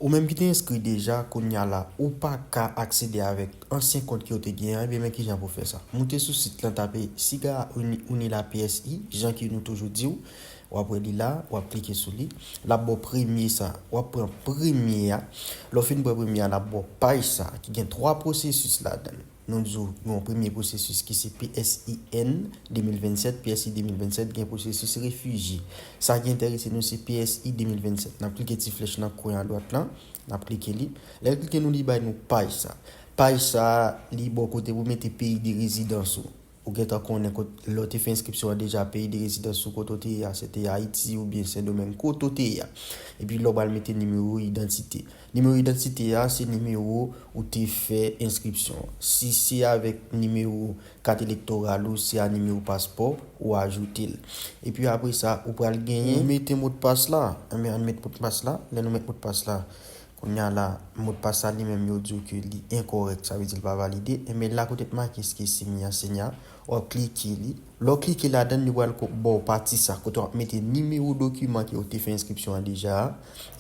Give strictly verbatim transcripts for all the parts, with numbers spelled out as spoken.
Ou menm ki te enskri deja, kounye a la, ou pa ka aksede avèk ansyen kont ke w te genyen an, ebyen men kijan pou w fè sa. Moute sou sit lan, tape Siga Uni-, Unila P S I, jan ke nou toujou di w. W ap wè li la, w ap klike sou li. L ap ba w premye sa, w ap pran premye a. Lè w fin pran premye a, l ap ba w paj sa, ki gen twa pwosesis ladan l. Nou di w gen yon premye pwosesis ki se P S I N de mil vennsèt, P S I de mil vennsèt gen pwosesis refijye. Sa ki enterese nou se P S I de mil vennsèt. N ap klike ti flèch nan kwen adwat lan, n ap klike li. Lè l klike nou, li bay nou paj sa. Paj sa, li ba w kote pou mete peyi de rezidans ou. Ou gentan konnen kot, lè w te fè enskripsyon an deja, peyi de rezidans ou kote w te ye a, se te Ayiti oubyen Sendomeng, kote w te ye a. Epi lè w pral mete nimewo idantite. Nimewo idantite a, se nimewo ou te fè enskripsyon an. Si se avèk nimewo kat elektoral ou, se a nimewo paspò, ou ajoute l. Epi apre sa, ou pral genyen, ou mete modpas la. Enben, ann met modpas la. Lè nou met modpas la, kounye a la, modpas la li menm yo di w ke li enkòrèk, sa vle di l pa valide. Enben, la kote t make ke Senya, Senya, w ap klike li. Lè w klike ladan l, li pral ko-, ba w pati sa, kote w ap mete nimewo dokiman ke w te fè enskripsyon an deja a.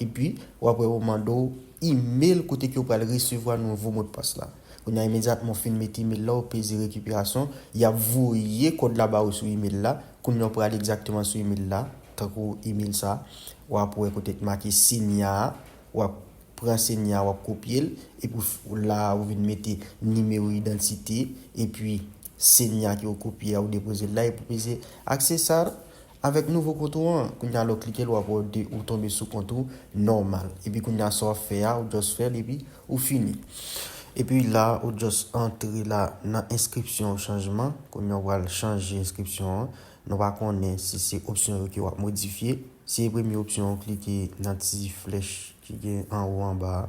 Epi, w ap wè yo mande w imèl kote ke w pral resevwa nouvo modpas la. Kounye a, imedyatman w fin mete imèl la, w peze rekiperasyon, y ap voye kòd la ba w sou imèl la. Kounye a, w pral egzakteman sou imèl la, tankou imèl sa, w ap wè kote t make Senya a, w ap pran Senya a, w ap kopye l, epi w f-, la, ou vin mete nimewo idantite, epi Senya ke w kopye a, ou depoze l la, epi w peze aksesar. Avèk nouvo kont ou an, kounye a lè w klike l, w ap wè w de-, ou tonbe sou kont ou nòmal. Epi kounye a sa w ap fè a, ou just fè l epi ou fini. Epi la, ou just antre la nan enskripsyon ou chanjman. Kounye a w pral chanje enskripsyon an. Nou pa konnen si se opsyon yo ke w ap modifye. Si se premye opsyon, ou klike nan ti flèch ki gen anwo anba a.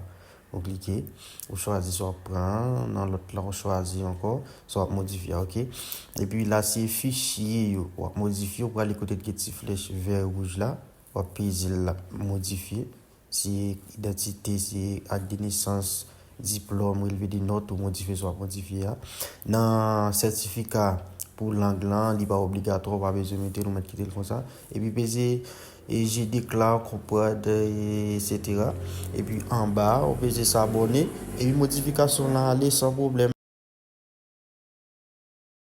Ou klike, ou chwazi sa w ap pran, nan lòt la, ou chwazi ankò sa w ap modifye a, oke? Epi la, se fichye yo w ap modifye, ou prale kote ki gen ti flèch vè wouj la, w ap peze l, l ap modifye. Se idantite, se ak de nesans, diplòm, relve de nòt, ou modifye sa w ap modifye a. Nan sètifika pou lang lan, li pa obligatwa, ou pa bezwen mete l, ou mèt kite l konsa. Epi peze e je declare, comprendre, etsetera. Epi anba a, ou peze s'abonner. Epi modifikasyon lan ale san pwoblèm.